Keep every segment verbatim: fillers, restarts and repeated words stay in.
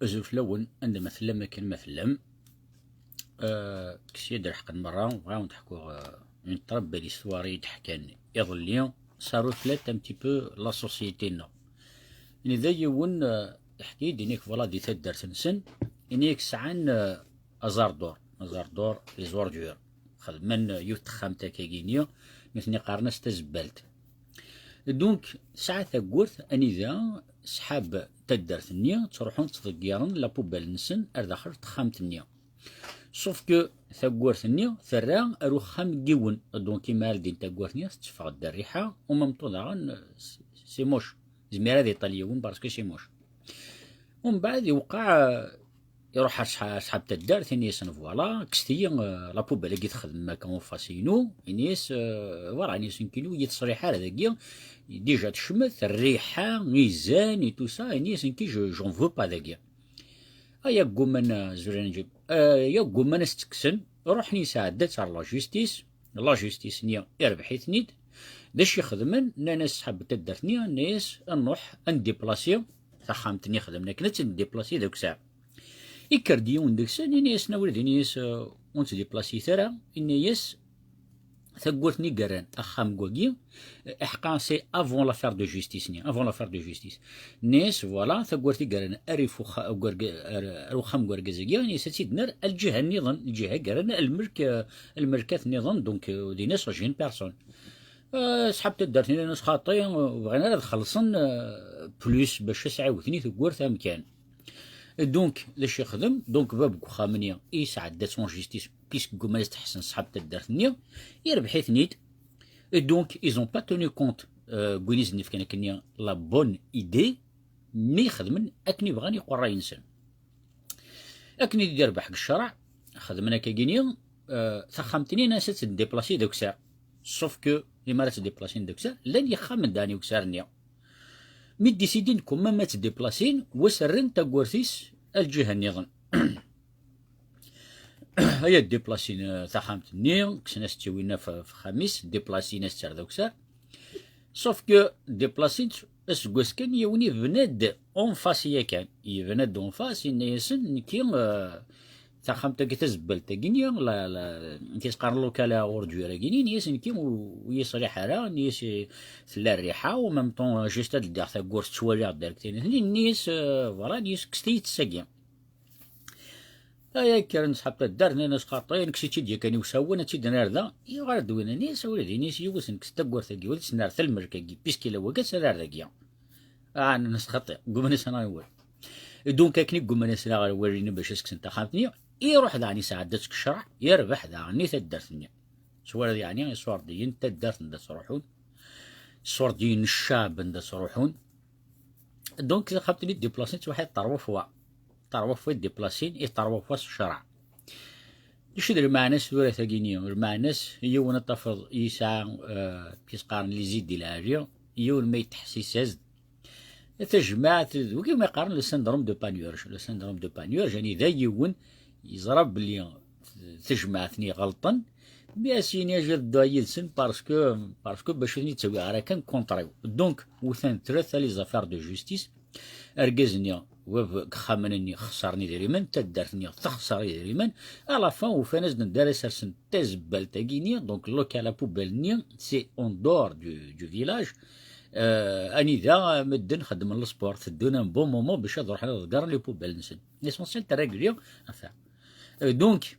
Azul fell-awen, anda ma tellam, akken ma tellam. Euh, kkes-iyi-d lḥeqq n merra, bɣiɣ ad wen-d-ḥkuɣ, euh, une très belle histoire i yi-d-ḥkan iḍelli. Ça reflète un petit peu la société-nneɣ. Nida yiwen, euh, iḥki-yi-d, ini-k, voilà, di taddart-nsen, ini-k sɛan, euh, azardur, azardur, les ordures. Xedmen, euh, yiwet texxamt akkagini, nutni qqaren-as tazebbalt. Donc, tesɛa taggurt anida ṣṣḥab taddart-nni ttruḥun ttḍeggiren la poubelle-nsen ar daxel texxamt-nni. Sauf que taggurt-nni terra ar uxxam n yiwen. Donc, imi ara ldin taggurt-nni, tetteffeɣ-d rriḥa, u même temps daɣen, c'est moche. Yezmer ad iṭal yiwen parce que c'est moche. Umbeɛd iwqeɛ, euh, iruḥ ar ṣṣḥa-, ṣṣḥab taddart, ini-yasen, voilà, kkset-iyi, euh, la poubelle-agi txedmem akka en face-inu. Ini-yas, euh, voilà, ini-yas, nekkini ur yi-teṣliḥ ara dagi, déjà tecmet, rriḥa, izan et tout ça, ini-yas, nekki, je, j'en veux pas dagi. Aya gguman, euh, zuran ǧib. Euh, ya gguman ad s-tt-kksen, ruḥen yesɛedda-tt ar la justice, la justice-nni irbeḥ-iten-id. D acu i xedmen? Nnan-as ṣṣḥab taddart-nni, nnan-as, ad nruḥ ad ndéplacer taxxamt-nni, xedmen akken ad tt-ndéplacer d akessar. Ikker-d yiwen deg-sen, ini-as, nawel, ini-as, euh, ur nettdéplace-it ara, ini-as, taggurt-nni i yerran axxam deg wagi, iḥqa, c'est avant l'affaire de justice-nni, avant l'affaire de justice. Nnan-as, voilà, taggurt i yerran arif uxa-, deg urga-, ar, ar uxxam deg urgaz-agi, ini-as ad tt-id-nerr ar lǧiha nniḍen, lǧiha i yerran lmelk, euh, lmelkat nniḍen, donc, euh, din-as j'ai une personne. Euh, ṣṣḥab taddart-nni, nnan-as, xaṭi, euh, bɣin ara ad xellṣen, euh, plus bac ad s-ɛiwden i tewwurt amkan. Donc, d acu yexdem? Donc, bab n uxxam-nni yesɛedda-tt en justice, puisque gguman ad s-tt-ḥsen ṣṣḥab taddart-nni, yerbeḥ-iten-id. Et donc, ils ont pas tenu compte, euh, n win i sen-ifkan akken la bonne idée, mi xedmen akken i bɣan iqerray-nsen. Akken i d-yerbeḥ deg ccreɛ, xedmen akkagini, euh, taxxamt-nni, nnan-as ad tt-déplacer d akessar. Sauf que, imi ara tt-déplacer d akessar, llan yixxamen daɣen i ukessar-nni. Mi décidin quand même ad tt-déplacer, wa s-rren taggurt-is ar lǧiha nniḍen. Ay ad déplacer, euh, taxxamt-nni, kksen-as-tt i winna f-, f uxxam-is, déplacer-as-tt ar d akessar. Sauf que déplacer-tt aseggas kan, yiwen yebna-d en face yakan. Yebna-d en face, yenna-yasen, nekki, euh, taxxamt-agi tazebbalt-agi-nni, la, la, tis qqaren local à ordures-agi-nni, ini-as, nekki ur, ur yi-teṣliḥ ara, ini-as, tella rriḥa, u même temps, juste ad ldiɣ taggurt, ttwaliɣ direct ini-as, euh, voilà, ini-as, kkset-iyi-tt sagi. Aya kkren ṣṣḥab taddart, nnan-as, xaṭi, nekkes-itt-id yakan i usawen, ad tt-id-nerr da, yuɣal-d win, ini-as, a wladi, ini-as, yiwet, nekkes taggurt-agi, ur tt-nerr talmelk-agi, puisque la wagi ad tt-nerr dagi. Ah, nnan-as, xaṭi, gguman-as ad aɣ-iwali. Donc, donc, akken i gguman ad aɣ-walin bac ad s-kksen taxxamt-nni, iruḥ daɣen yesɛedda-tt deg ccreɛ, yerbeḥ daɣen i taddart-nni. Twalaḍ, yeɛni, iṣurdiyen n taddart anda ttruḥun, iṣurdiyen n ccɛeb anda ttruḥun. Donc, taxxamt-nni déplacer-tt waḥed trois fois. Trois fois i déplacer, i trois fois s ccreɛ. D acu d lmeɛna-s tura tagi-nni? Lmeɛna-s, yiwen ad tafeḍ yesɛa, euh, kif qqaren, les idées lɛali, yiwen ma yetḥessis-as-d, tajmaɛt, d wigi umi qqaren le syndrome de Panurge. Le syndrome de Panurge, anida yiwen yeẓra belli tajmaɛt-nni ɣelṭen, mi as-yini ajer dduɛ yid-sen, parce que, parce que bac ur ten-id-ttawiɣ ara kan contre-iw. Donc, utan tlata les affaires de justice, argaz-nni, wab deg ixxamen-nni xeṣren idrimen, taddart-nni texṣer idrimen, à la fin ufan-as-d anda ara sersen tazebbalt-agi-nni, donc local à poubelle-nni, c'est en dehors du, du village, euh, anida medden xeddmen le sport, teddun un bon moment bac ad ruḥen ad ḍeggren les poubelles-nsen. L'essentiel, terra gli, enfin. Euh, donc,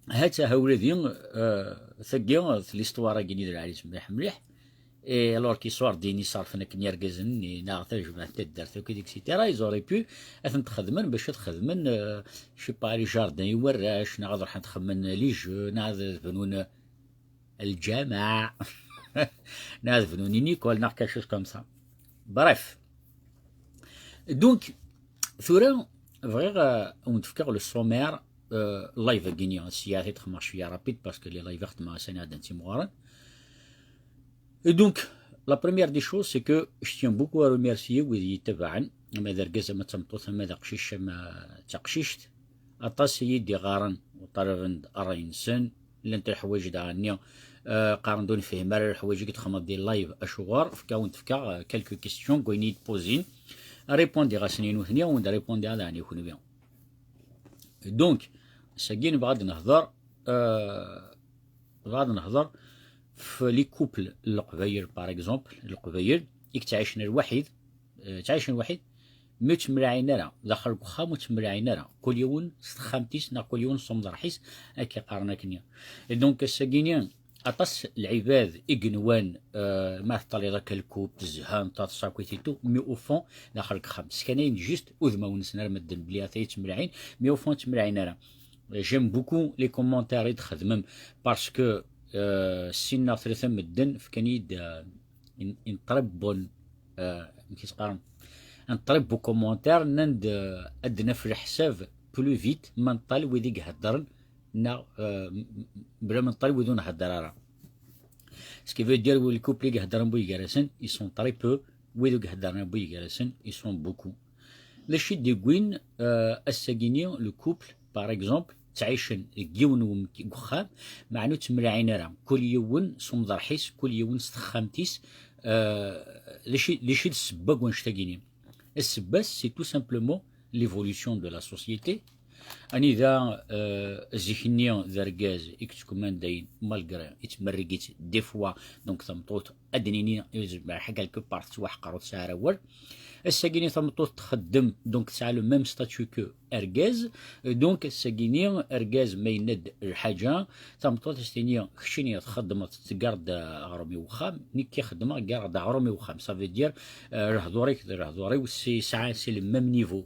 ha-tt-a ula d, euh, tagi, l'histoire-agi-nni d lɛali mliḥ mliḥ. Et alors qu'iṣurdiyen iṣerfen akken irgazen-nni, neɣ tajmaɛt taddart akk, et cetera, ils auraient pu ad tent-xedmen bac ad xedmen, euh, je sais pas, les jardins i warrac, neɣ ad ruḥen ad xedmen les jeux, neɣ ad bnun lǧameɛ, neɣ ad bnun une école, neɣ quelque chose comme ça. Bref. Donc, tura, bɣiɣ, euh, ad wen-d-fkeɣ le sommaire, euh, live-agi-nni, sya ad t-xedmeɣ cwiya rapide, parce que les lives i xedmeɣ ass-a ad d-timɣuren. Et donc, la première des choses, c'est que je tiens beaucoup à remercier wid i yi-ttabaɛen, ama d argaz, ama d tameṭṭut, ama d aqcic, ama d taqcict. Aṭas i yi-d-iɣaren, u ṭalaben-d ṛṛay-nsen, llant leḥwayeǧ daɣen-nni, euh, qqaren-d ur nefhim ara leḥwayeǧ i d-txedmeḍ di live, acuɣer? Fkaɣ-, wen-d-fkeɣ, euh, quelques questions, deg wayen i yi-d-pozin. Répondiɣ-asen i nutni, wen-d répondiɣ daɣen i kunwi. Donc, ass-agi nebɣa ad nehder, euh, nebɣa ad nehder f les couples n Leqbayel, par exemple, Leqbayel i yettɛicen lwaḥid, euh, ttɛicen lwaḥid, mi ur ttemlaɛin ara, daxel deg uxxam ur ttemlaɛin ara, kul yiwen s texxamt-is neɣ kul yiwen s umḍerḥ-is, akka qqaren akkenni. Et donc, ass-agi-ni, aṭas n lɛibad i yenwan, euh, ma teṭṭaliḍ akka lkub, tezha, taḍsa, akkit et tout, mais au fond, daxel deg uxxam. Skanayen juste udmawen-nsen ar medden belli ata yettemlaɛin, mais au fond, ur ttemlaɛin ara. J'aime beaucoup les commentaires i d-txedmem, parce que, euh, sin neɣ tlata medden fkan-iyi-d, euh, une, une très bonne, euh, amek i s-qqaren, un très beau commentaire, nnan-d, euh, ad d-naf leḥsab plus vite ma neṭṭal wid i iheddren neɣ, euh, m-, m-, bla ma neṭṭal wid ur nhedder ara. Ce qui veut dire, les couples i iheddren buygarasen, ils sont très peu, wid ur iheddren ara buygarasen, ils sont beaucoup. D acu i d-yewwin, euh, ass-agi-ni, le couple, par exemple, ttɛicen deg yiwen wemk-, deg uxxam, meɛna ur ttemlaɛin ara, kul yiwen s umḍerḥ-is, kul yiwen s texxamt-is, euh, d acu, d acu i d ssebba n wanect-agi-ni? Ssebba-s, c'est tout simplement l'évolution de la société. Anida, euh, zik-nni d argaz i yettkumandayen, malgré yettmerrig-itt des fois, donc tameṭṭut, ad d-nini, yezmer ḥaga quelque part tettwaḥqer ur tesɛi ara awal. Ass-agi-ni tameṭṭut txeddem, donc tesɛa le même statut que argaz. Donc ass-agi-ni argaz ma yenna-d lḥaǧa, tameṭṭut ad s-tini keččini txeddmeḍ, teggareḍ aɣrum i wexxam, nekki xeddmeɣ ggareɣ-d aɣrum i wexxam. Ça veut dire, euh, lehdur-ik d lehdur-iw, c'est, c'est, c'est le même niveau.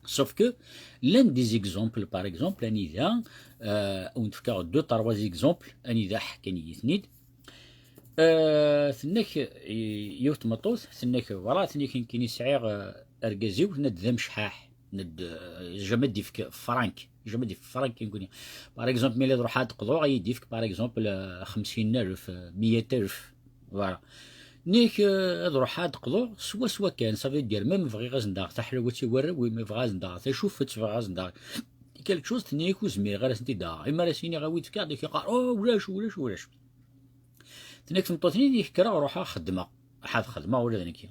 Sauf que llan des exemples, par exemple, anida, euh, ad wen-d-fkeɣ deux, trois exemples, anida ḥkan-iyi-ten-id. Euh, tenna-k, i-, yiwet tmeṭṭut, tenna-k, voilà, tenna-k nekkini sɛiɣ, euh, argaz-iw, tenna-d d amecḥaḥ, tenna-d, euh, jamais d-ifk frank, jamais d-ifk frank, nekkini. Par exemple, mi la d-ruḥeɣ ad d-qḍuɣ, ad yi-d-ifk, par exemple, euh, xemsin alef, euh, meyya alef. Voilà. Nek, euh, ad ruḥeɣ ad d-qḍuɣ, swaswa kan, ça veut dire, même bɣiɣ ad sen-d-aɣeɣ taḥlawit i warraw, oui, ma bɣiɣ ad sen-d-aɣeɣ tacufet, bɣiɣ ad sen-d-aɣeɣ quelque chose, tenna-yak ur zmireɣ ara ad sen-t-id-aɣeɣ. Imi ara s-iniɣ awi-d fkiɣ-d, ad k-iqqar, oh, ulac, ulac, ulac. Tenna-k tmeṭṭut-nni, nek kkreɣ ruḥeɣ xeddmeɣ, ḥad xedmeɣ ula d nekki.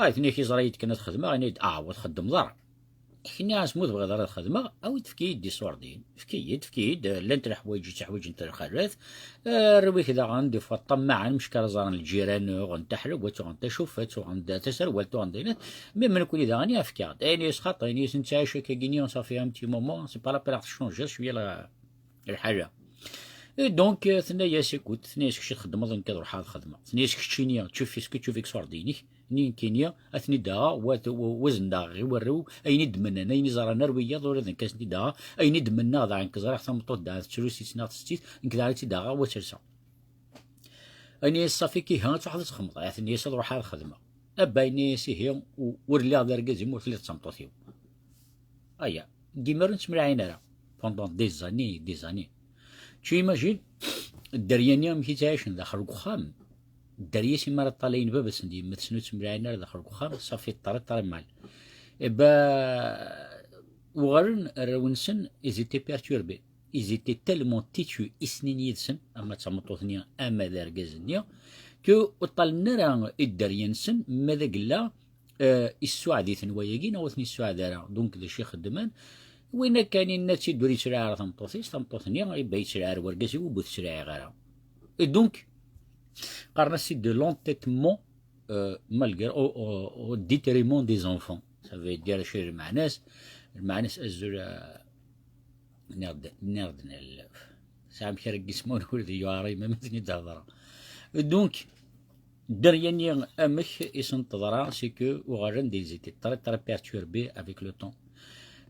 Ay, tenna-k yeẓra-yi-d kan ad xedmeɣ, yenna-yi-d, ah, ur txeddmeḍ ara. Nek nniɣ-as ma ur tebɣiḍ ara ad xedmeɣ, awi-d, efk-iyi-d des sordines. Efk-iyi-d, efk-iyi-d, eh, llant leḥwayeǧ i ttḥwaǧent lxalat. Eh, rriw-ik daɣen, des fois ṭṭamaɛen, mecka ara ẓren lǧiran, uɣen taḥlawit, uɣen tacufet, uɣen taserwalt, uɣen d ayen. Mi nekkni daɣen, efk-aɣ-d. Ayen yesxaṭ, ayen yesnetɛic akkagi-nni, ça fait un petit moment, c'est pas la peine ad tchangeḍ cwiya la, lḥala. Et donc, euh, tenna-yas, écoute, tenna-yas, kečč txeddmeḍ, nekk ad ruḥeɣ ad xedmeɣ. Tenna-yas, keččini, tu fais ce que tu veux avec sordines-ik, nekkini, ad ten-id-aɣeɣ, wa, wa, wa ad sen-d-aɣeɣ i warraw, ayen i d-mennan, ayen i ẓran ar wiyaḍ, ula d nekk ad sen-id-aɣeɣ, ayen i d-mennaɣ daɣen, nekk ẓriɣ tameṭṭut daɣen tettru si tesnaɣ tettett, nekk daɣen ad tt-id-aɣeɣ, wa ad tt-alseɣ. Tenna-yas, ṣafi, kiha, ad truḥeḍ ad txedmeḍ. Tenna-yas, ad ruḥeɣ ad xedmeɣ. Abba, yenna-yas, ihi, u-, ur lliɣ d argaz-im, ur telliḍ d tameṭṭut-iw. Aya, dima ur nettemlaɛin ara. Pendant des années, des années. Tu imagines, dderya-nni amek i ttɛicen daxel deg uxxam. Dderya-s imi ara ṭṭalayen baba-tsen d yemma-tsen ur ttemlaɛin ara daxel deg uxxam, ça fait très, très mal. Eh ben, uɣalen arraw-nsen, ils étaient perturbés. Ils étaient tellement têtus, i snin yid-sen, ama d tameṭṭut-nni, ama d argaz-nni, que ur ṭṭalen ara i dderya-nsen, ma d agella, euh, issuɛed-iten wayagi neɣ ur ten-issuɛed ara. Donc, d acu i xeddmen? Win akka yenna-tt-id ur yettlaɛi ara tameṭṭut-is, tameṭṭut-nni, iba yettlaɛi ar wergaz-iw, ur t-ttlaɛiɣ ara. Et donc, qqaren-as c'est de l'entêtement, euh, malgré, au, au, au détriment des enfants. Ça veut dire, acu lmeɛna-s? Lmeɛna-s, azul, euh, nniɣ-d, nniɣ-d, nel-, sɛam kra n yismawen ur d yuɛer imam i ten-id-hedreɣ. Donc, dderya-nni amek i sen-teḍra, c'est que uɣalen, ils étaient très, très perturbés avec le temps.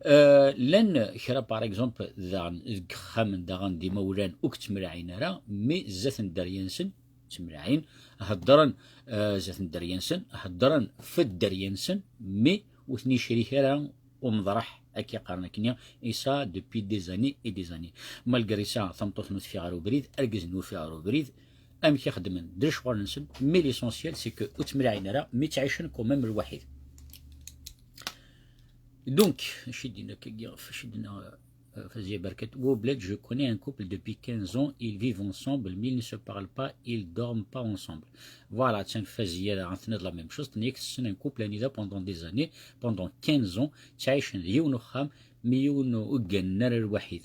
Euh, llan kra, par exemple, daɣen, deg yexxamen, daɣen, d imawlan, ur k-ttemlaɛin ara, mais zdat n dderya-nsen, ttemlaɛin, heddren, euh, zdat n dderya-nsen, heddren f dderya-nsen, mais ur ten-yecrik ara umeḍraḥ, akka qqaren akkenni, et ça depuis des années et des années. Malgré ça, tameṭṭut-nni ur teffiɣ ɣer ubrid, argaz-nni ur yeffiɣ ɣer ubrid, amek i xeddmen, d lecɣal-nsen, mais l'essentiel, c'est que ur ttemlaɛin ara, mais ttɛicen quand même lwaḥid. Donc, acu i d-yenna akkagi, acu i d-yenna, euh, Euh, Fazia Berkat, Woblet, je connais un couple depuis quinze ans, ils vivent ensemble, mais ils ne se parlent pas, ils dorment pas ensemble. Voilà, tiens, Fazia, la, la même chose, tenez que c'est un couple, anida, pendant des années, pendant quinze ans, تعيشن ذي ونخام, mais ون-، وقالنا الوحيد.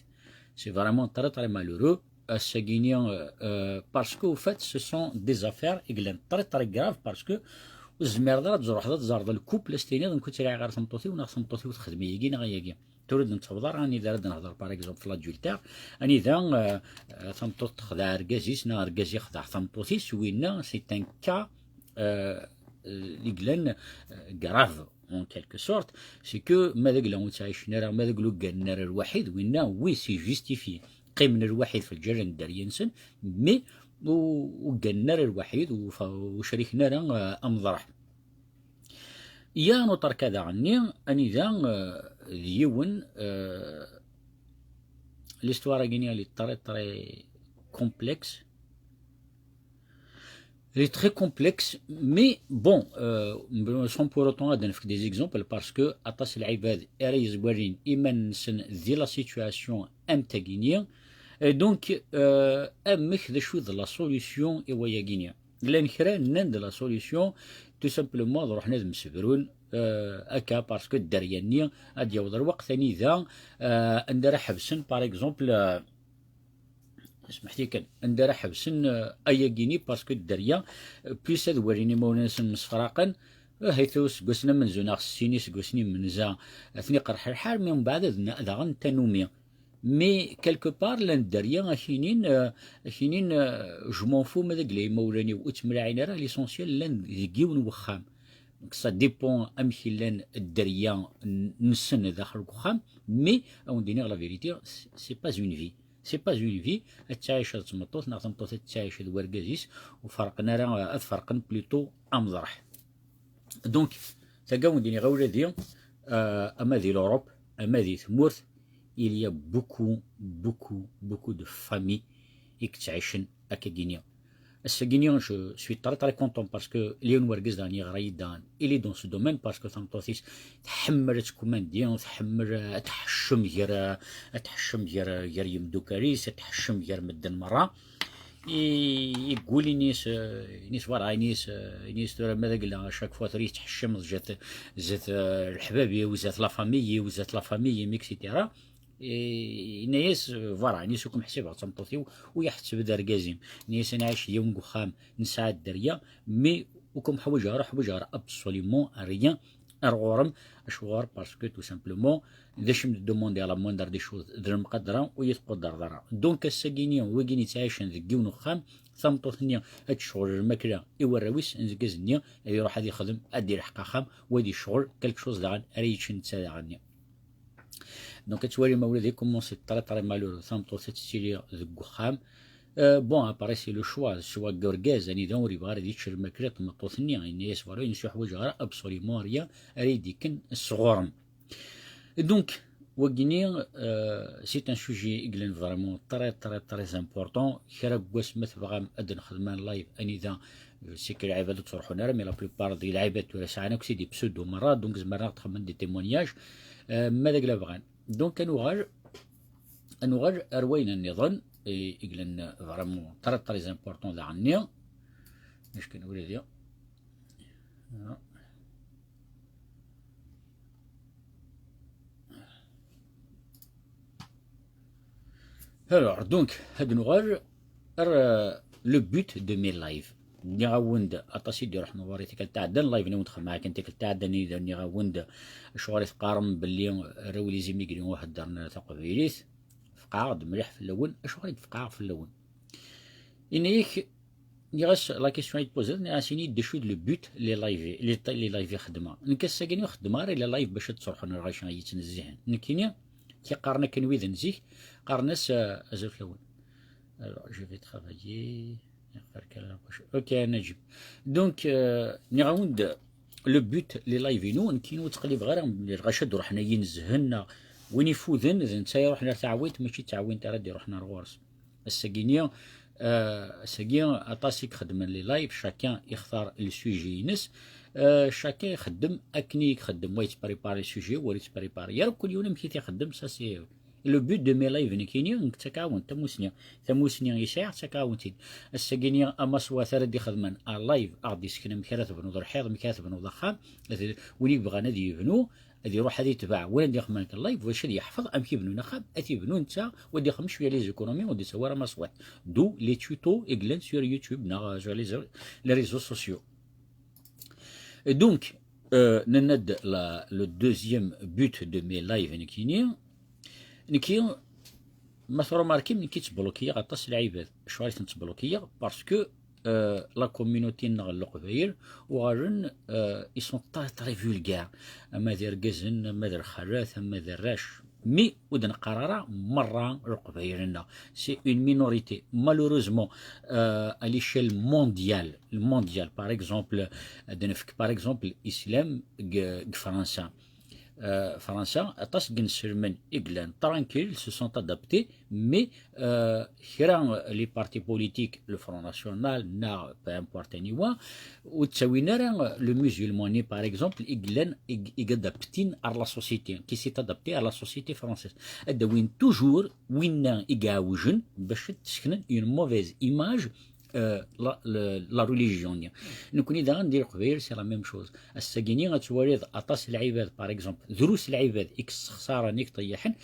C'est vraiment très, très malheureux. Ass-agi-ni, euh, euh, parce qu'au fait, ce sont des affaires i yellan très, très graves, parce que ur tezmireḍ ara ad tẓruḥeḍ ad tẓerreḍ le couple, ad s-tiniḍ, "Nekk ur ttlaɛiɣ ara tameṭṭut-iw, neɣ tameṭṭut-iw texdem ayagi, neɣ ayagi." Tura ur d-nettewweḍ ara anida ara d-nehḍer, par exemple, l'adultère, anida, euh, euh, tameṭṭut texdeɛ argaz-is, neɣ argaz ixdeɛ tameṭṭut-is, winna, c'est un cas, euh, euh, i yellan, euh, grave, en quelque sorte, c'est que ma d agla ur ttɛicen ara, ma d agla ur gganen ara lwaḥid, winna, oui, c'est justifié. Qqimen lwaḥid f lǧal n dderya-nsen, mais ur, ur gganen ara lwaḥid, ur fa-, ur criken ara, euh, ameḍreḥ. Il y a un autre cas daɣenni, anida, euh, d yiwen, euh, l'histoire-agi-ni, elle est très, très complexe. Elle est très complexe, mais bon, euh, sans pour autant ad nefk des exemples, parce que aṭas n lɛibad ara yezwarin iman-nsen di la situation am tagi-ni. Et donc, euh, amek, d acu d la solution i wayagi-ni? Llan kra nnan-d la solution, tout simplement, ad ruḥen ad msebrun, euh, akka, parce que dderya-nni ad yaweḍ lweqt anida, euh, anda ara ḥebsen, par exemple, euh, smeḥt-iyi kan, anda ara ḥebsen, euh, ayagi-ni, parce que dderya, euh, plus ad walin imawlan-nsen msefraqen, euh, haytu seg wassen amenzu neɣ sin iseggasen imenza, euh, ad ten-iqerḥ lḥal, mais mbeɛd ad n-, daɣen tanumi. Mais quelque part, llan dderya, ad k-inin, euh, ad k-inin, euh, je m'en fous ma d agla imawlan-iw ur ttemlaɛin ara, l'essentiel llan deg yiwen wexxam. Donc, ça dépend amek i llan dderya n-, nsen daxel n wexxam, mais, ad wen-d-iniɣ la vérité, c'est, c'est pas une vie. C'est pas une vie. Ad tettɛic d tmeṭṭut, neɣ tameṭṭut ad tettɛic d wergaz-is, ur ferqen ara, ad ferqen plutôt ameḍreḥ. Donc, taga wen-d-iniɣ a wladi, euh, ama di l'Europe, ama di tmurt, il y a beaucoup, beaucoup, beaucoup de familles i yettɛicen akka-gini. Ass-agi-ni, je suis très, très content parce que yiwen wergaz daɣen yeɣra-yi-d daɣen, il est dans ce domaine, parce que tameṭṭut-is tḥemmel ad tkumandi, tḥemmel ad tḥeccem gar, ad tḥeccem gar, gar yimdukal-is, ad tḥeccem gar medden merra. I, yeggul ini-s, eh, ini-s, voilà, ini-s, eh, ini-s tura ma d agla, chaque fois tura yettḥeccimeḍ zdat, zdat, eh, leḥbab-iw, zdat la famille-iw, zdat la famille-im, et cetera. I, ini-as, eh, voilà, ini-as ur kem-ḥsibeɣ d tameṭṭut-iw, u yeḥseb d argaz-im. Ini-as ad nɛic yiwen deg uxxam, nesɛa dderya, mais ur kem-ḥwaǧeɣ ara, ḥwaǧeɣ ara absolument rien ar ɣur-m. Acuɣer? Parce que tout simplement, d acu i m-d-demande à la moindre des choses, d lemqadra, ur yi-tquddreḍ ara. Donc, ass-agi-ni, wigi yettɛicen deg yiwen uxxam, tameṭṭut-nni ad tecɣel lmakla i warraw-is, argaz-nni ad iruḥ ad ixdem, ad d-ilḥeq axxam, wa ad yecɣel quelque chose daɣen ara yečč netta daɣen-nni. Donc, ad twalim, ma ula d commence très, très malheureux, tameṭṭut ad tettili deg uxxam. Euh, bon, après, c'est le choix, le choix n urgaz, anida ur yebɣi ara ad yečč lmakla n tmeṭṭut-nni, yenna-yas, voilà, ur ḥwaǧeɣ ara absolument rien ara yi-d-ikken sɣur-m. Donc, wagini, euh, c'est un sujet i yellan vraiment très, très, très important. Kra n wass ma tebɣam ad nexdem un live anida, euh, c'est que lɛibad ur ttruḥun ara, mais la plupart des lɛibad tura sɛan akk des pseudo merra, donc zemren ad xedmen des témoignages, euh, ma d agla bɣan. Donc, ad nuɣal, ad nuɣal ar wayen nniḍen, i, i yellan vraiment très, très important daɣen-nni. Acu kan wladi. Alors, donc, ad nuɣal ar, euh, le but de mes lives. Nniɣ-awen-d aṭas i d-iruḥen ɣur-i tikkelt tɛeddan, live-nni wen-d-xedmeɣ akken tikkelt tɛeddan, i d-nniɣ-awen-d acuɣer i teqqarem belli arraw n Yizi Migli ur heddren ara taqbaylit. Feqɛeɣ-d mliḥ fell-awen. Acuɣer i d-feqɛeɣ fell-awen? Ini-ak, nniɣ-as, la question i d-tpozeḍ, nniɣ-as, ini-d d acu i d le but les live, les, les live i xeddmeɣ. Nekk ass-agi ur xeddmeɣ ara illa live bac ad ttruḥen lɣaci i yettnezzihen. Nekkini, ki qqaren akken wid n zik, qqaren-as, euh, azul fell-awen. Alors, je vais travailler. Ok, Najib. Donc, euh, nniɣ-awen-d, le but, les live-inu, nekkini ur ttqellibeɣ ara, lɣaci ad d-ruḥen ad yi-nezhen, neɣ win ifuden, d netta iruḥen ar taɛwint, mačči d taɛwint ara d-iruḥen ar ɣur-s. Ass-agi-ni, euh, ass-agi, aṭas i ixeddmen les live, chacun ixtar le sujet-ines, euh, chacun ixeddem akken i ixeddem, wa yettprépare le sujet, wa ur yettprépare ara, kul yiwen amek i t-ixeddem, ça c'est, Le but de mes lives nekkini, nekk d taɛawent, tamusni. Tamusni i sɛiɣ d taɛawent-in. Ass-agi-ni, amaswaḍ ara d-ixedmen un live, ad ɣ-d-yessken amek ara tebnuḍ lḥiḍ, amek ara tebnuḍ axxam. Ad, win i yebɣan ad yebnu, ad iruḥ ad itbeɛ win ad ixedmen deg live, bac ad yeḥfeḍ amek i bennun axxam, ad t-ibnu netta, wa ad ixdem cwiya les économies, ur d-yettawi ara amaswaḍ. D'où les tutos i yellan sur YouTube neɣ sur les, les réseaux sociaux. Et donc, euh, nenna-d la, le deuxième but de mes lives nekkini, nekki, ma tṛumarkim, nekki ttblokiyeɣ aṭas n lɛibad. Acuɣer i ten-ttblokiyeɣ? Parce que, euh, la communauté-nneɣ n Leqbayel uɣalen, euh, ils sont très, très vulgaires. Ama d irgazen, ama d lxalat, ama d arrac. Mais ur d-neqqar ara merra Leqbayel-nneɣ. C'est une minorité. Malheureusement, euh, à l'échelle mondiale, mondiale, par exemple, ad nefk, par exemple, islam deg, deg Fransa. Euh, Fransa, aṭas n yinselmen i yellan tranquilles, se sont adaptés, mais, euh, kra les partis politiques, le Front National, neɣ peu importe aniwa, ur ttawin ara le musulman-nni, par exemple, i yellan, i, i adaptin ar la société, qui s'est adapté à la société française. Ad d-awin toujours winna i iɛewjen bac ad d-seknen une mauvaise image, euh, la, la, la religion-nni. Nekni daɣen di Leqbayel, c'est la même chose. Ass-agi-ni ad twaliḍ aṭas n lɛibad, par exemple, drus n lɛibad i yessexṣaren, i iṭeyyiḥen.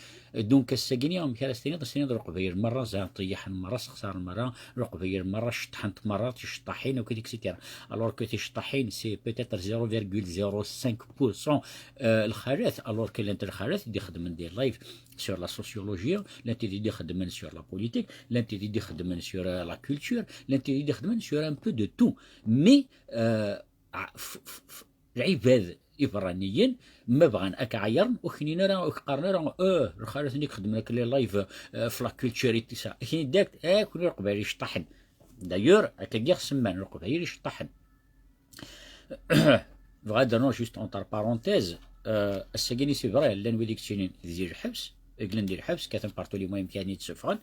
Donc, ass-agi-ni, amek ara s-tiniḍ? Ad s-tiniḍ Leqbayel merra zhan ṭeyyiḥen, merra sexṣaren, merra Leqbayel, merra ceṭṭḥen-t, merra ticeṭṭaḥin, akked et cetera. Alors que ticeṭṭaḥin, c'est peut-être zéro virgule zéro cinq pour cent, euh, lxalat, alors que llant lxalat i d-ixeddmen des lives sur la sociologie, llant tid i d-ixeddmen sur la politique, llant tid i d-ixeddmen sur, euh, la culture, llant tid i d-ixeddmen sur un peu de tout. Mais, euh, ɛ-, f-, f-, f-, lɛibad iberraniyen, ma bɣan ad k-ɛeyyren, ur k-nnin ara, ur k-qqaren ara, eh, lxalat-nni i ixeddmen akka les lives, euh, f la culture et tout ça. Ad k-nnin direct, eh, kunwi Leqbayel iceṭṭaḥen. D'ailleurs, akka i ɣ-semman, Leqbayel iceṭṭaḥen. Bɣiɣ ad d-rnuɣ juste entre parenthèses, euh, ass-agi-ni c'est vrai, llan wid i yettinin di lḥebs, i yellan di lḥebs, kkaten partout les moyens amek ara ten-id-ssufɣen.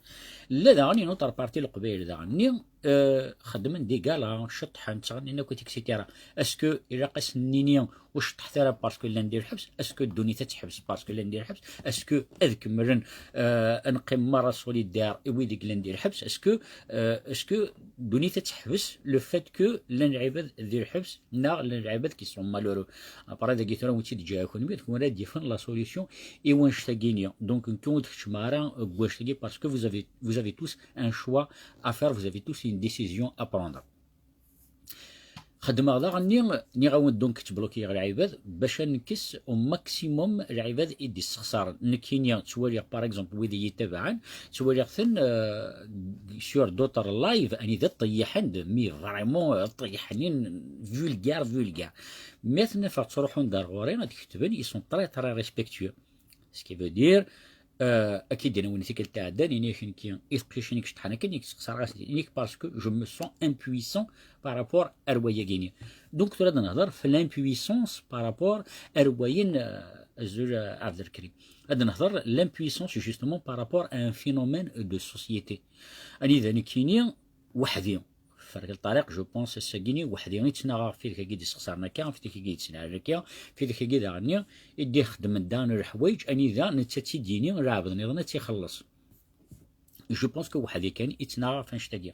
Llan daɣen une autre partie n Leqbayel daɣen-nni, euh, xeddmen des galas, ceṭṭḥen, ttɣennin akk, et cetera. Est-ce que ilaq ad sen-nini ur ceṭṭḥet ara parce que llan di lḥebs? Est-ce que ddunit ad teḥbes parce que llan di lḥebs? Est-ce que ad kemmlen, euh, ad neqqim merra solidaires i wid i yellan di lḥebs? Est-ce que, euh, est-ce que ddunit ad teḥbes le fait que llan lɛibad di lḥebs neɣ llan lɛibad qui sont malheureux? Après, dagi tura wi tt-id-ǧǧiɣ i kunwi, d kunwi ara d-yafen la solution i wannect-agi-ni. Donc, nekki ur d-keččmeɣ ara deg wannect-agi parce que vous avez, vous avez tous un choix à faire, vous avez tous une décision à prendre. Xedmeɣ daɣen-nni, nniɣ-awen donc ttblokiyeɣ lɛibad bac ad nekkes au maximum lɛibad i d-issexṣaren. Nekkini ttwaliɣ, par exemple, wid i yi-itabaɛen, ttwaliɣ-ten, euh, sur d'autres lives, anida ṭṭeyyiḥen-d, mais vraiment, euh, ṭṭeyyiḥen-in vulgaire, vulgaire. Mi ten-afeɣ ttruḥun-d ar ɣur-i, ad ketben, ils sont très, très respectueux. Ce qui veut dire, euh, ad k-id-iniwen tikkelt iɛeddan, ini-ak nekki, i teqcicin i iceṭṭḥen akken, i yessexṣar ɣas, ini-ak parce que je me sens impuissant par rapport ar wayagi-ni. Donc, tura ad nehḍer f l'impuissance par rapport ar wayen, euh, azul, euh, Abdelkrim. Ad nehḍer l'impuissance, justement, par rapport à un phénomène de société. Anida nekkini, weḥd-i. Ferq lṭariq, je pense, ass-agi-ni, weḥd-i i ttnaɣeɣ f tidak-agi d-issexṣaren akka, f tidak-agi d-ttnɛal akka, f tidak-agi daɣen-nni, i d-ixeddmen daɣen leḥwayeǧ, anida netta ad tt-id-yini, lɛebd nniḍen ad tt-ixelleṣ. Je pense que weḥd-i kan i ttnaɣeɣ f annect-agi.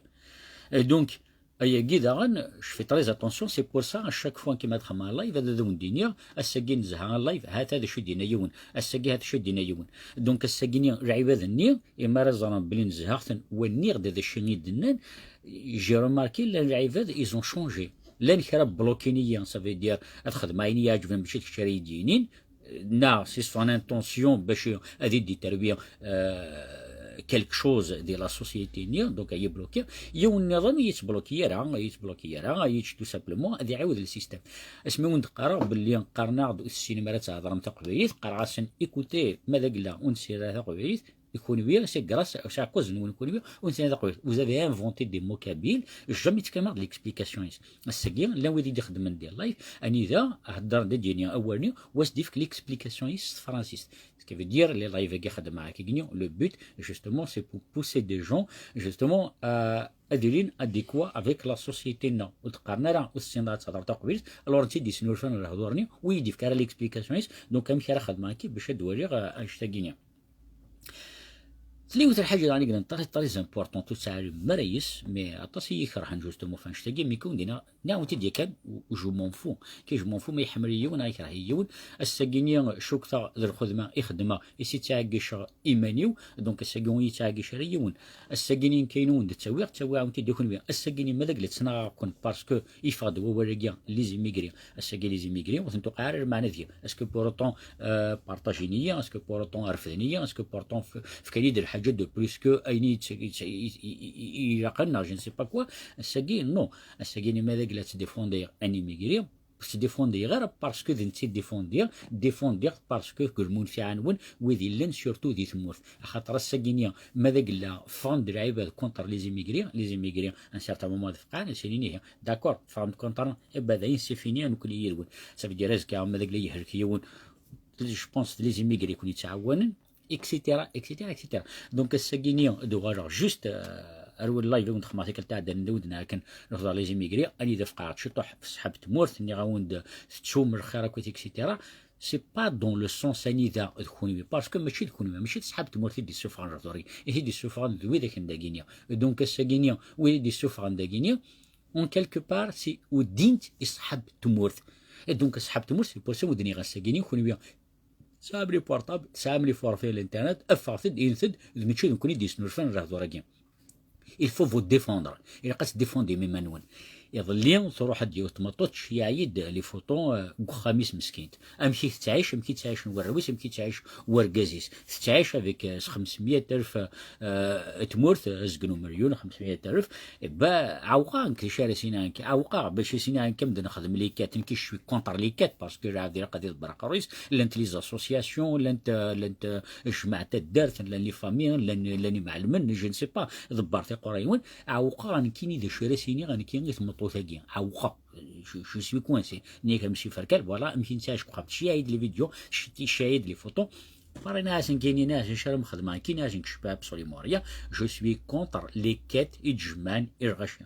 Euh, donc, ayagi daɣen, je fais très attention, c'est pour ça, à chaque fois kima ad xedmeɣ live, ad, ad awen-d-iniɣ, ass-agi nezha live, hata d acu d-yenna yiwen, ass-agi hata d acu d-yenna yiwen. Donc, ass-agi-ni, lɛibad-nni, imi ara ẓren belli nezha-ten, wa nniɣ-d d acu i d-nnan, j'ai remarqué, llan lɛibad, ils ont changé. Llan kra blokin-iyi, ça veut dire, ad xedmeɣ ayen i yi-ɛeǧben, mačči d kečč ara yi-d-yinin, neɣ c'est son intention bac ad yi-d-iterwi, euh, quelque chose di la société-nni, donc ad yi-blokiɣ. Yiwen nniḍen ur yi-ttbloki ara, ur yi-ttbloki ara, ad yeǧǧ tout simplement, ad iɛiwed le système. Asmi wen-d-qqareɣ belli qqaren-aɣ-d ur tessinem ara ad thedrem taqbaylit, qqareɣ-asen, écoutez, ma d agla ur nessin ara taqbaylit, kunwi, c'est grâce, c'est à cause-nwen kunwi, ur nessin ara taqbaylit. Vous avez inventé des mots kabyles, jamais tefkam-aɣ-d l'explication-is. Ass-agi, llan wid i d-ixeddmen des lives, anida heddren d ad d-yini awal-nni, wa s-d-ifk l'explication-is s tefransist. Ce qui veut dire, les lives-agi xeddmeɣ akkagi, le but, justement, c'est pour pousser des gens, justement, à, ad ilin adéquats avec la société-nneɣ. Ur d-qqaren ara, ur tessineḍ ad thedreḍ taqbaylit, alors netta i d-yesnulfan lehdur-nni, ur yi-d-ifk ara l'explication-is, donc amek ara xedmeɣ akka bac ad d-waliɣ, euh, annect-agi-nni. Tella yiwet n lḥaǧa daɣen i yellan très, très importante, ur tettɛerrim ara yes, mais aṭas i yi-ikerhen justement f annect-agi, mais comme d-nniɣ, nniɣ-awen-t-id yakan, u-, je m'en fous. Kay je m'en fous ma iḥemmel-iyi yiwen neɣ ikreh-iyi yiwen. Ass-agi-nni cukkteɣ d lxedma i xedmeɣ, i s-ittɛeggiceɣ iman-iw, donc ass-agi ur yi-ittɛeggic ara yiwen. Ass-agi-nni nekk ayen wen-d-ttawiɣ, ttawiɣ-awen-t-id i kunwi. Ass-agi-nni ma d agla ttnaɣeɣ-ken parce que yeffeɣ-d wawal-agi, les immigrés. Ass-agi les immigrés, ur ten-tuqiɛ ara lmeɛna deg-i. Est-ce que pour autant, euh, partagen-iyi, est-ce que pour autant refden-iyi, est-ce que pour autant f-, fkan-iyi-d lḥaǧa de plus que ayen i, i, i, i, i, i ilaqen, neɣ je ne sais pas quoi. Ass-agi, non. Ass-agi, ma d agla ttdéfendiɣ un immigré, ur ttdéfendiɣ ara parce que d netta i ddéfendiɣ, ddéfendiɣ parce que deg lmunfiɛ-nwen, wid illan surtout di tmurt. Axaṭer ass-agi-nni, ma d agla ffɣen-d lɛibad contre les immigrés, les immigrés, à un certain moment ad fqɛen, ad s-inin ihi, d'accord, ffɣen-d contre, eh ben, dayen, c'est fini, nekkni yid-wen. Ça veut dire, azekka, ma d agla yehlek yiwen, je pense, les immigrés i ken-yettɛawanen, et cetera, et cetera, et cetera. Donc, ass-agi-nni, ad uɣaleɣ juste, euh, ar win live i wen-d-xedmeɣ tikkelt iɛeddan, d wen-d-nniɣ akken, lehḍer les immigrés, anida fqeɛeɣ ciṭuḥ f ṣṣḥab tmurt, nniɣ-awen-d tettum lxir akkit, et cetera. C'est pas dans le sens anida d kunwi, parce que mačči d kunwi, mačči d ṣṣḥab tmurt i d-issufɣen lehḍur-agi, i t-id-issufɣen d widak n dagini. Donc, ass-agi-nni, wid i d-issufɣen dagini, en quelque part, c'est uddin-t i ṣṣḥab tmurt. Et donc, ṣṣḥab tmurt, c'est pour ça ur d-nniɣ ass-agi-nni, kunwi, tesɛam les portables, tesɛam les forfaits à l'internet, ffɣet-d, init-d, d mačči d nekkni i d-yesnulfan lehḍur-agi. Il faut vous défendre. Ilaq ad tdéfendim iman-nwen. Iḍelli, truḥ-d yiwet tmeṭṭut, tceyyeɛ-iyi-d les photos, euh, deg uxxam-is meskint. Amek i tettɛic, amek i ttɛicen warraw-is, amek i ttɛic wergaz-is. Tettɛic avec, euh, s xemsemya alef, euh, tmurt, euh, azgen umeryun, xemsemya alef. Eh ben, ɛewqeɣ nekk d acu ara s-iniɣ nekk. Ɛewqeɣ bac as-iniɣ nekk ad nexdem les quêtes, nekk je suis contre les quêtes, parce que lɛebd ilaq ad iḍebber aqerru-is. Llant les associations, llant, euh, llant, euh, jmaɛ taddart, llan les familles, llan, llan imɛelmen, je ne sais pas, ḍebber tiqura-nwen. Ɛewqeɣ nekkini d acu ara s-iniɣ nekki i tmeṭṭut-agi. Ɛewqeɣ. Je, je suis coincé. Nniɣ-am si ferkal, voilà, amek i nettɛic deg uxxam. Tceyyeɛ-iyi-d les vidéos, tceyyeɛ-iyi-d les photos. Mara nniɣ-as nekkini, nniɣ-as acu ara m-xedmeɣ nekkini, nniɣ-as nekk je suis pas absolument rien. Je suis contre les quêtes i d-jemɛen i lɣaci.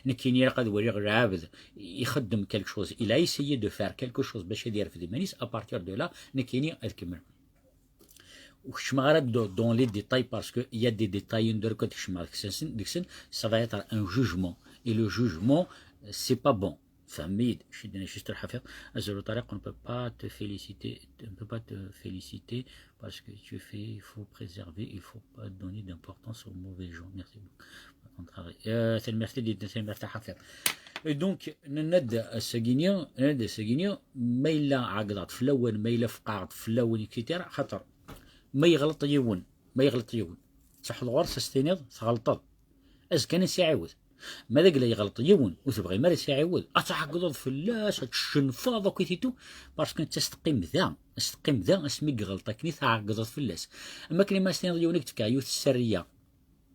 Nekkini ilaq ad waliɣ lɛebd ixeddem quelque chose. Il a essayé de faire quelque chose bac ad yerfed iman-is, à partir de là, nekkini ad kemmleɣ. Ur keččmeɣ ara dans, dans les détails parce que il y a des détails, une heure que keččmeɣ deg-sen, deg-sen, ça va être un jugement. Et le jugement, c'est pas bon. Fehmem-iyi-d, je suis juste le حفيظ. Azul Tariq, on ne peut pas te féliciter, on ne peut pas te féliciter parce que tu fais, il faut préserver, il faut pas donner d'importance aux mauvais gens. Merci beaucoup. Au contraire. Euh, tanemmirt-id, tanemmirt a Ḥafiḍ. Et donc, nenna-d ass-agi-nni, nenna-d ass-agi-nni, ma yella ɛeggḍeɣ-d fell-awen, ma yella fqeɛeɣ-d fell-awen, et cetera. Xaṭer, ma yeɣleṭ yiwen, ma yeɣleṭ yiwen, tṛuḥeḍ ɣur-s ad s-tiniḍ tɣelṭeḍ. Azekka ad s-iɛiwed. Ma d agla yeɣleṭ yiwen, ur tebɣim ara ad s-iɛiwed, ad tɛeggḍeḍ fell-as, ad tcennfeḍ akk i titu, parce que netta ad s-teqqim da, ad s-teqqim da, asmi yeɣleṭ akken i tɛeggḍeḍ fell-as. Am akken ma as-tiniḍ yiwen i k-d-tefka yiwet ssariya,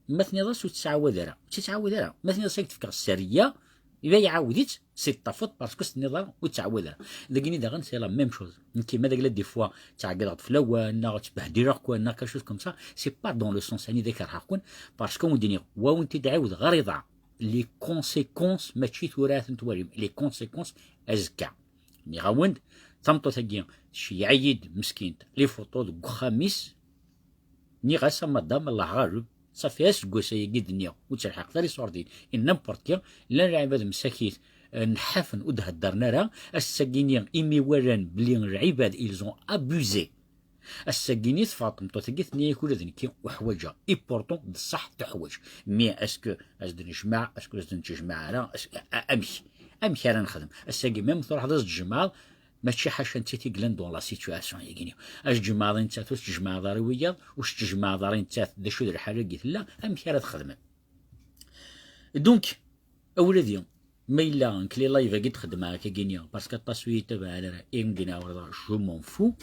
ma tniḍ-as ur tettɛawad ara, ur tt-ittɛawad ara. Ma tniḍ-as ad k-d-fkeɣ ssariya, iba iɛawed-itt, c'est de ta faute parce que s-tniḍ ara ur tettɛawad ara. Dagini daɣen, c'est la même chose. Nekki ma d agla des fois ttɛeggiḍeɣ-d fell-awen, neɣ ttbehdileɣ-ken, neɣ quelque chose comme ça, c'est pas dans le sens anida kerheɣ-ken, parce que wen-d-iniɣ, wa wen-t-id-ɛiwdeɣ ɣer iḍ-a. Les conséquences, mačči tura ad tent-twalim, les conséquences azekka. Nniɣ-awen-d, tameṭṭut-agi tceyyeɛ-iyi-d meskint les photos deg uxxam-is, nniɣ-as a madame, Allah ɣaleb, ṣafi aseggas-agi d-nniɣ, ur ttelḥiqet ara iṣurdiyen, et n'importe qui, llan lɛibad msakit, eh, nḥafen ur d-heddren ara, ass-agi-nni imi walan belli lɛibad, ils ont abusé. Ass-agi-nni teffeɣ tmeṭṭut-agi, tenna-yak ula d nekki ur ḥwaǧeɣ, et pourtant d ṣṣeḥ tuḥwaǧ. Mais est-ce que ad s-d-nejmeɛ, est-ce que ad s-d-nettejmeɛ ara, est-ce que, a-, amek? Amek ara nexdem? Ass-agi même truḥeḍ ad s-tjemɛeḍ, mačči ḥaca nettat i yellan dans la situation-agi-nni. Ad tjemɛeḍ i nettat, ur s-tjemɛeḍ ara i wiyaḍ, ur s-tjemɛeḍ ara i nettat, d acu d lḥal-agi tella, amek ara txedmem? Donc, a wladi, ma yella nekk les live-agi d-xeddmeɣ akkagi-nni, parce que aṭas ur yi-ttabaɛen ara, i m-d-iniɣ je m'en fous.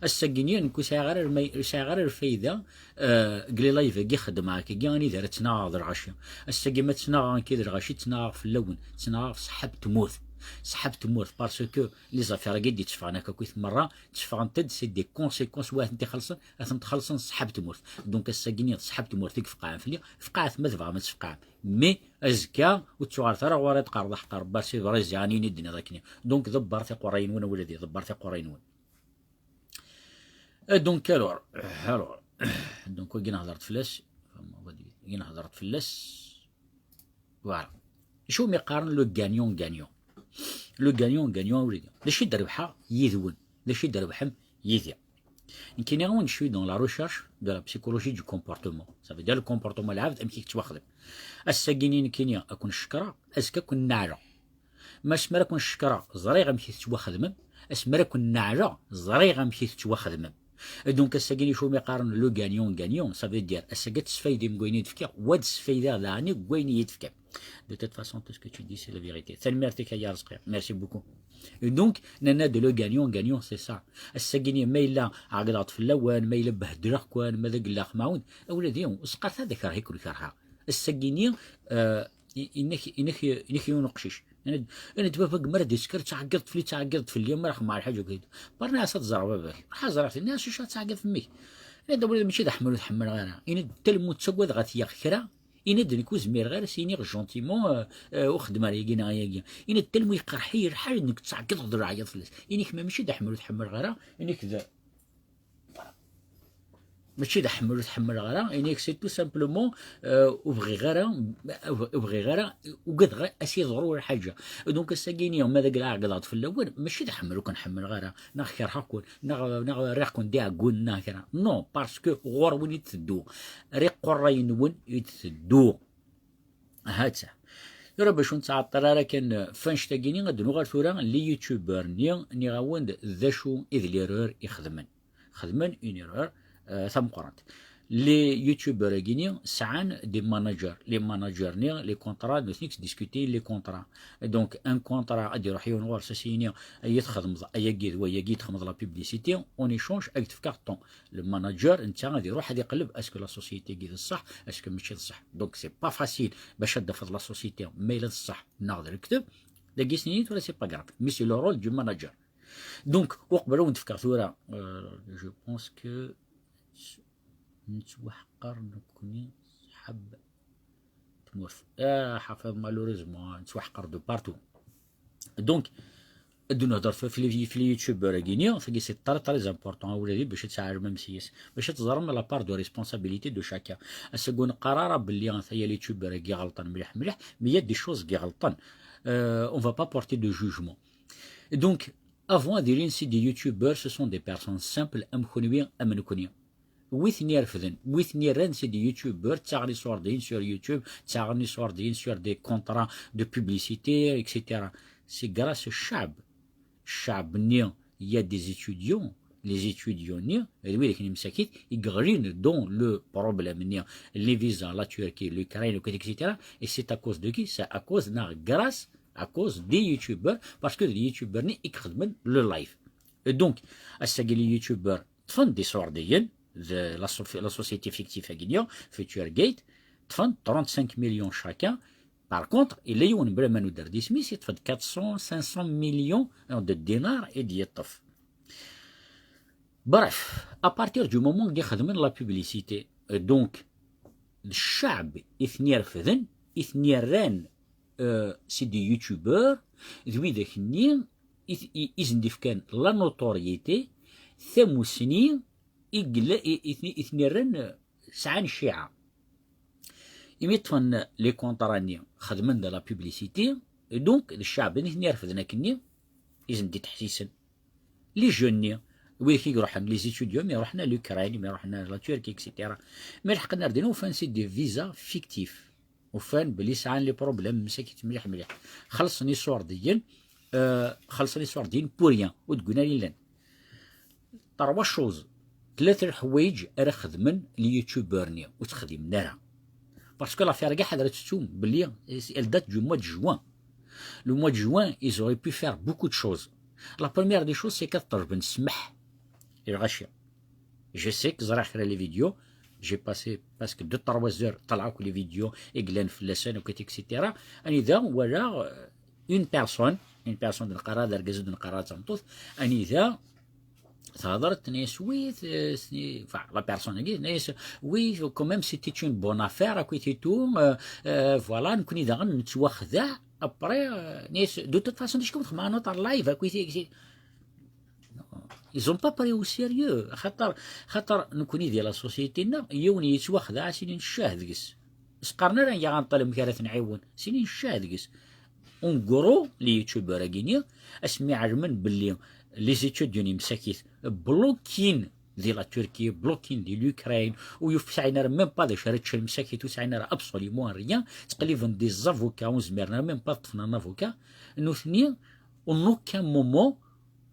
Ass-agi-nni, nekk ur sɛiɣ ara lmay-, ur sɛiɣ ara lfayda, euh, deg les live-agi xeddmeɣ akkagi, anida ara ttnaɣeɣ d lɣaci. Ass-agi ma ttnaɣeɣ nekki d lɣaci, ttnaɣeɣ fell-awen, ttnaɣeɣ f ṣṣḥab tmurt. Ṣṣḥab tmurt, parce que les affaires-agi d-itteffɣen akka akkit merra, tteffɣent-d, c'est des conséquences, wa ad tent-ixellṣen, ad tent-xellṣen ṣṣḥab tmurt. Donc ass-agi-nni d ṣṣḥab tmurt i ifeqqɛen fell-i, feqqɛet ma tebɣam ad tfeqqɛem. Mais azekka ur ttuɣalet ara ɣur-i ad teqqareḍ aḥeqq Rebbi, c'est vrai, ziɣ ayen i d-tenniḍ akken. Donc ḍebber tiqurray-nwen a wladi, ḍebber tiqurray-nwen. Et donc alors, alors, Donc wagi nhedṛet fell-as, wagi nhedṛet fell-as. Voilà. Acu mi qqaren le gagnant gagnant? Le gagnant gagnant, a wlidi, d acu i d-rebḥeɣ yid-wen, d acu i d-rebḥem yid-i? Nekkini, je suis dans la recherche de la psychologie du comportement. Ça veut dire le comportement n lɛebd, amek i yettwaxdem. Ass-agi-ni nekkini ad ken-cekkreɣ, azekka ad ken-neɛleɣ. Ma asmi ara ken-cekkreɣ, ẓriɣ amek i tettwaxedmem. Asmi ara ken-neɛleɣ, ẓriɣ amek i tettwaxedmem. Donc ass-agi-ni acu mi qqaren le gagnant gagnant, ça veut dire ass-agi ad tesfaydim deg wayen i d-fkiɣ, wa ad sfaydeɣ daɣen deg wayen i yi-d-tefkam. De toute façon, tout ce que tu dis, c'est la vérité. Tanemmirt-ik a Arezqi. Merci beaucoup. Et donc, nenna-d le gagnant gagnant, c'est ça. Ass-agi-ni ma yella ɛeggḍeɣ-d fell-awen, ma yella behdleɣ-ken, ma d agella xmaɛun, a wladi, ur sqarret ara d akerh i ken-kerheɣ. Ass-agi-ni, euh, i- inek inek inek yiwen uqcic. Yenna-d, yenna-d, baba, gma ara d-yesker, ttɛeggiḍ fell-i, ttɛeggiḍ fell-i, ma raxem ar lḥaǧa akid. Berniɛas ad ẓreɣ baba-k. Ruḥ ad ẓreɣ, tenna-as acu ttɛeggiḍ fell-i. Yenna-d, a wladi, mačči d aḥemmel ur t-ḥemmleɣ ara. Yenna-d, tellement ttaggadeɣ ad t-yaɣ kra. Yenna-d, nekk ur zmireɣ ara s-iniɣ gentiment, euh, euh, ur xeddem ara yagi neɣ yagi. Yenna-d, tellement yeqreḥ-iyi lḥal, nekk ttɛeggiḍeɣ d leɛyaḍ fell-as. Yenna-k ma mačči d aḥemmel ur t-ḥemmleɣ ara, yenna-k d Mačči d aḥemmel ur t-ḥemmleɣ ara, yenna-k c'est tout simplement, euh, ur bɣiɣ ara, ur bɣiɣ ara, ugadeɣ ad s-yeḍru lḥaǧa. Donc ass-agi-ni ma d agella ɛeggḍeɣ-d fell-awen, mačči d aḥemmel ur ken-ḥemmleɣ ara, neɣ kerheɣ-ken, neɣ, neɣ rriɣ-ken d iɛeggunen neɣ kra. Non, parce que ɣur-wen i d-tedduɣ. Ar iqerray-nwen i d-tedduɣ. Ha-tt-a. Tura bac ur nettɛeṭṭil ara kan f annect-agi-ni, ad nuɣal tura les youtubeurs-nni, nniɣ-awen-d d acu i d l'erreur i xedmen. Xedmen une erreur, euh, tameqqrant. Les youtubeurs-agi-ni sɛan des managers. Les managers-nni, les contrats, nutni i yesdiskutin les contrats. Donc un contrat, ad iruḥ yiwen ɣur-s, ad s-yini, ay txedmeḍ ayagi d wayagi, txedmeḍ la publicité, en échange ad k-d-fkeɣ tant. Le manager, netta ad iruḥ ad iqelleb est-ce que la société-agi d ṣṣeḥ, est-ce que mačči d ṣṣeḥ. Donc c'est pas facile bac ad d-tafeḍ la société ma yella d ṣṣeḥ neɣ d lekdeb. Dagi s-nini tura c'est pas grave, mais c'est le rôle du manager. Donc uqbel ad wen-d-fkeɣ tura, euh, je pense que nettwaḥqer nekkni ṣṣḥab tmurt. Ah, ḥafiḍ, malheureusement nettwaḥqer de partout. Donc ad d-nehder f, f les, f les youtubeurs-agi-ni, tagi c'est très très important, a wladi, bac ad tɛelmem s-yes, bac ad teẓrem la part de responsabilité de chacun. Ass-agi ur neqqar ara belli ata les youtubeurs-agi ɣelṭen mliḥ mliḥ, mais il y a des choses i ɣelṭen. Euh, on va pas porter de jugement. Donc avant ad ilin c'est des youtubeurs, ce sont des personnes simples am kenwi am nekni. Wi ten-irefden, wi ten-irran c'est des youtubeurs, ttaɣen iṣurdiyen sur YouTube, ttaɣen iṣurdiyen sur des contrats de publicité, et cetera. C'est grâce au ccɛeb. Ccɛeb-nni, il y a des étudiants, les étudiants-nni, d widak n msakit, i yeɣlin dans le problème-nni, les visas, la Turquie, l'Ukraine, et cetera. Et c'est à cause de qui? C'est à cause, neɣ grâce, à cause des youtubeurs, parce que d les youtubeurs-nni i ixedmen le live. Et donc ass-agi les youtubeurs ṭṭfen-d iṣurdiyen, de la, sof- la société fictive-agi-ni, Futurgate, ṭṭfen trente-cinq millions chacun. Par contre, yella yiwen bla ma nudder-d isem-is, yeṭṭef-d quatre cents, cinq cents millions de dinars i d-yeṭṭef. Bref, à partir du moment i xedmen la publicité, euh, donc d ccɛeb i ten-irefden, i ten-irran, euh, c'est des youtubeurs, d widak-nni i, i, i sen-d-ifkan la notoriété, tamussni i yella, i, i, i ten-irran, euh, sɛan cciɛa. Imi ṭṭfen les contrats-nni, xedmen de la publicité, et donc d ccɛeb-nni i ten-irefden akkenni, i sen-d-iteḥsisen. Les jeunes-nni, widak i iruḥen, les étudiants, mi ruḥen à l'Ukraine, mi ruḥen à la Turquie, et cetera. Mi leḥqen ar din, ufan c'est des visas fictifs. Ufan belli sɛan les problèmes msakit mliḥ mliḥ. Xellṣen iṣurdiyen, euh, xellṣen iṣurdiyen pour rien, ur d-wwin ara illan. Trois choses, tlata leḥwayeǧ ara xedmen les youtubeurs-nni, ur tt-xdimen ara. Parce que l'affaire-agi, ḥadret tettum belli elle date du mois de juin. Le mois de juin, ils auraient pu faire beaucoup de choses. La première des choses, c'est qu'ad ṭelben ssmaḥ i lɣaci. Je sais que ẓriɣ kra les vidéos, j'ai passé presque deux trois heures ṭṭalleɣ akk les vidéos i yellan fell-asen akk, et cetera. Anida walaɣ, euh, une personne, une personne, d neqqar d argaz, d neqqar d tameṭṭut, anida tehder, tenna-yas oui, euh, c'est- enfin, la personne-agi, tenna-yas oui, quand même c'était une bonne affaire, akk et tout, euh, euh, voilà, nekkni daɣen nettwaxdeɛ. Après, euh, tenna-yas de toute façon, d acu kem txedmeḍ un autre live, akk et tout. Ils ont pas pris au sérieux. Xaṭer, xaṭer nekkni di la société-nneɣ, yiwen yettwaxdeɛ, sini ncah deg-s. Sqaren ara ya Anṭal amek ara t-nɛiwen, sini ncah deg-s. En gros, les youtubeurs-agi-ni, asmi ɛelmen belli les étudiants-nni msakit blokin di la Turquie, blokin di l'Ukraine, u yuf sɛin ara même pas d acu ara ččen msakit, u sɛin ara absolument rien, ttqelliben des avocats, ur zmiren ara même pas ad ṭṭfen un avocat, nutni, en aucun moment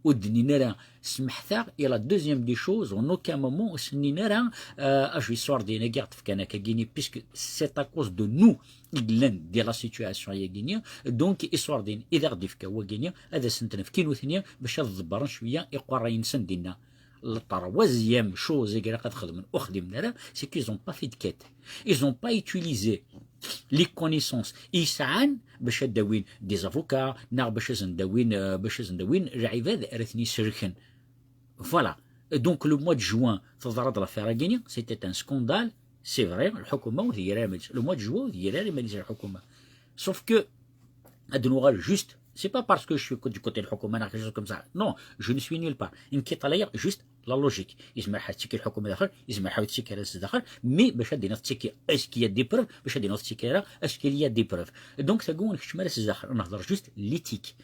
ur d-nnin ara smeḥt-aɣ, et la deuxième des choses, en aucun moment ur s-nnin ara, euh, acu iṣurdiyen-agi ɣ-d-fkan akka-gini, puisque c'est à cause de nous i yellan di la situation-agi-ni, donc iṣurdiyen i d aɣ-d-ifka wagini, ad asen-ten-fk i nutni bac ad ḍebbren cwiya iqerray-nsen dinna. La troisième chose i ilaq ad xedmen ur xdimen ara, c'est qu'ils ont pas fait de quête. Ils ont pas utilisé les connaissances i sɛan bac ad d-awin des avocats, neɣ bac ad sen-d-awin, euh, bac ad sen-d-awin lɛibad ara ten-iselken. Voilà. Donc, le mois de juin, teḍra-d l'affaire-agi-ni, c'était un scandale, c'est vrai, lḥukuma ur tger ara iman-is. Le mois de juin, ur tger ara iman-is lḥukuma. Sauf que, ad nuɣal juste, c'est pas parce que je suis du côté de lḥukuma, neɣ quelque chose comme ça. Non, je ne suis nulle part. Nekk i ṭalayeɣ juste la logique. Yezmer ḥa tettekki lḥukuma daxel, yezmer ḥa ur tettekki ara s daxel, mais bac ad d-iniḍ tettekki, est-ce qu'il y a des preuves, bac ad d-iniḍ tettekki ara, est-ce qu'il y a des preuves. Donc, tagi ur nkeččem ara s daxel, nehder juste l'éthique.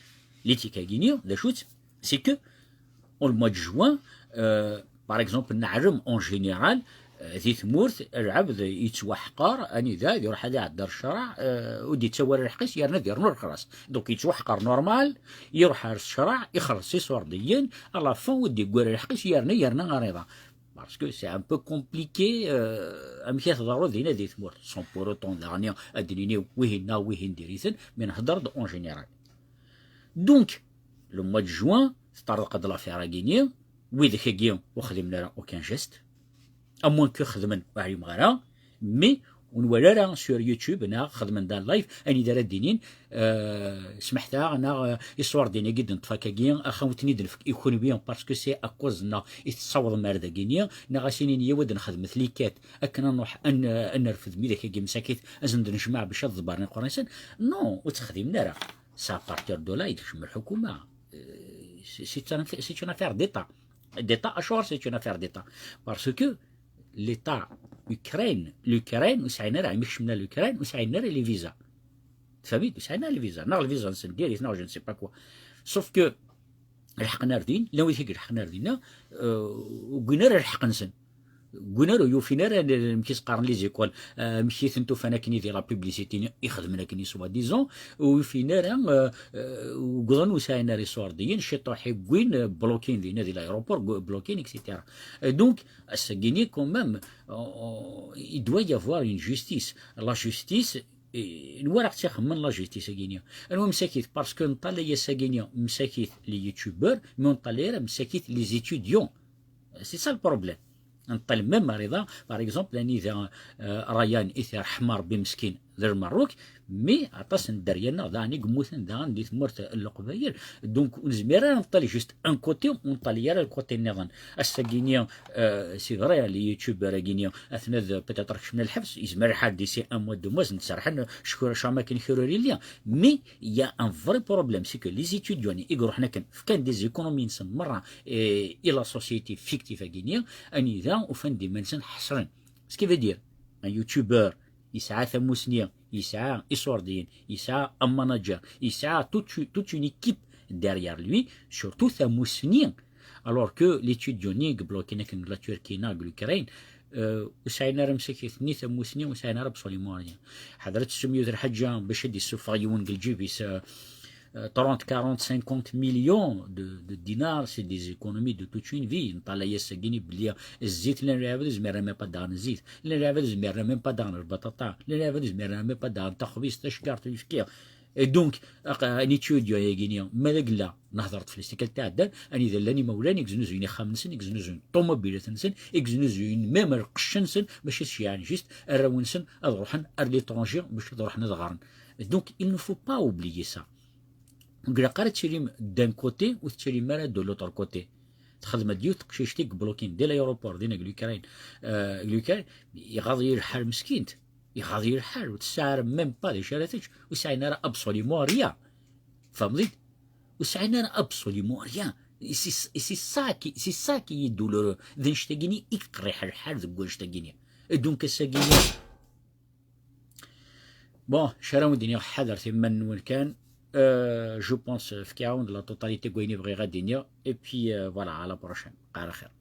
L'éthique-agi-ni, d acu-tt? C'est que, au mois de juin, euh, par exemple, neɛlem en général, euh, di tmurt, lɛebd yettwaḥqer, anida ad iruḥ ad iɛedder ccṛeɛ, euh, ur d-yettawi ara lḥeqq-is, yerna ad yernu lexlaṣ. Donc, yettwaḥqer normal, iruḥ ar ccṛeɛ, ixelleṣ iṣurdiyen, à la fin, ur d-yewwi ara lḥeqq-is, yerna, yerna ariḍa. Parce que c'est un peu compliqué, euh, amek i teḍru dinna di tmurt. Sans pour autant daɣen ad d-nini wihin neɣ wihin diri-ten, mais nhedder-d en général. Donc, le mois de juin, teṭṭerḍeq-d l'affaire-agi-ni, widak-agi ur xdimen ara aucun geste, à moins que xedmen ur ɛlimeɣ ara, mais ur nwala ara sur YouTube neɣ xedmen dans live anida ara d-inin, euh, smeḥt-aɣ, neɣ, euh, iṣurdiyen-agi d-neṭṭef akka-agi, axawen-ten-id-nefk i kunwi, parce que c'est à cause-nneɣ i tessawḍem ar dagi-ni, neɣ a s-inin yaw ad nxedmet les quêtes akken ad nruḥ ad n-, ad nerfed widak-agi msakit, ad sen-d-nejmeɛ bac ad ḍebbren iqerray-nsen. Non, ur tt-xdimen ara. C'est à partir de là i tekcem lḥukuma. Euh, c'est, c'est un, c'est une affaire d'État. D'État, acuɣer c'est une affaire d'État? Parce que l'État Ukraine, l'Ukraine, ur sɛin ara, imi kecmen ar l'Ukraine, ur sɛin ara les visas. Tfahmit? Ur sɛin ara les visas. Neɣ les visas-nsen diri-t, neɣ je ne sais pas quoi. Sauf que lḥeqen ar din, llan wid i ilḥeqen ar dinna, euh, ur wwin ara lḥeqq-nsen. Ur wwin ara, ur yufin ara amek i s-qqaren les écoles, euh, amek i tent-ufan akken i di la publicité-nni i xedmen akken i soi-disant, ur yufin ara, euh, euh, ur wwḍen ur sɛin ara iṣurdiyen, ciṭuḥ i wwin, euh, blokin dinna di l'aéroport, gu-, blokin, et cetera. Euh, donc, ass-agi-ni, quand même, euh, il doit y avoir une justice. La justice, euh, n wara ɣ-tt-ixemmen la justice-agi-ni. Anwa msakit? Parce que nṭalay ass-agi-ni msakit les youtubeurs, mais ur nṭalay ara msakit les étudiants. C'est ça le problème. Nṭal même ariḍa, par exemple, anida, euh, Ryan i t-irḥem Rebbi meskin d Lmerruk, mais aṭas n dderya-nneɣ daɣen i yemmuten daɣen di tmurt n Leqbayel. Donc, ur nezmir ara nṭal juste un côté, ur nṭali ara le côté nniḍen. Ass-agi-ni, euh, c'est vrai, les youtubeurs-agi-ni, atnad peut-être kecmen lḥebs, yezmer lḥal d'ici un mois, deux mois, ad sen-d-serḥen, ckur, cama akken kra ur yelli. Mais il y a un vrai problème, c'est que les étudiants i iruḥen akken fkan des économies-nsen merra, eh, i la société fictive-agi-ni, anida ufan-d iman-nsen ḥesren. Ce qui veut dire, un youtubeur yesɛa tamusni, yesɛa iṣurdiyen, yesɛa un manager, yesɛa toute, toute une équipe derrière lui, surtout tamusni. Alors que l'étudiant-nni i yeblokin akken deg la Turquie neɣ deg l'Ukraine, euh, ur sɛin ara msakit ni tamusni, ur sɛin ara absolument rien. Ḥadret ssum yiwet lḥaǧa bac ad d-issufeɣ yiwen deg lǧib-is, euh, euh, trente, quarante, cinquante millions de, de dinars, c'est des économies de toute une vie. Nṭalay ass-agi-ni belli zzit, llan lɛibad ur zmiren même pas ad d-aɣen zzit. Llan lɛibad ur zmiren même pas ad d-aɣen lbaṭaṭa. Llan lɛibad ur zmiren même pas ad d-aɣen taxbizt, taceggart, uyefki. Et donc, aq-, un étudiant-agi-ni, ma d agella, nehder-d fell-as tikkelt iɛeddan, anida llan imawlan i yeznuzuyen ixxamen-nsen, i yeznuzuyen ṭumubilat-nsen, i yeznuzuyen même lqecc-nsen, bac ad ceyyɛen juste arraw-nsen ad ruḥen ar l'étranger, bac ad ruḥen ad ɣren. Donc, il ne faut pas oublier ça. Ur ilaq ara ad tilim d'un côté, ur tettilim ara de l'autre côté. Texdem-d yiwet teqcict i yeblokin di l'aéroport, dinna deg l'Ukraine, euh, deg l'Ukraine, iɣaḍ-iyi lḥal meskint, iɣaḍ-iyi lḥal, ur tesɛi ara même pas d acu ara tečč, ur sɛin ara absolument rien. Tfehmeḍ-id? Ur sɛin ara absolument rien. C'est ça qui, c'est ça qui est douloureux. D annect-agi i yeqriḥ lḥal deg wannect-agi. Et donc, ass-agi, bon, caraw d-iniɣ, ḥadret iman-nwen kan. Euh, je pense, euh, fkiɣ-awen-d la totalité n wayen i bɣiɣ ad d-iniɣ. Et puis, euh, voilà, à la prochaine. Ala xir.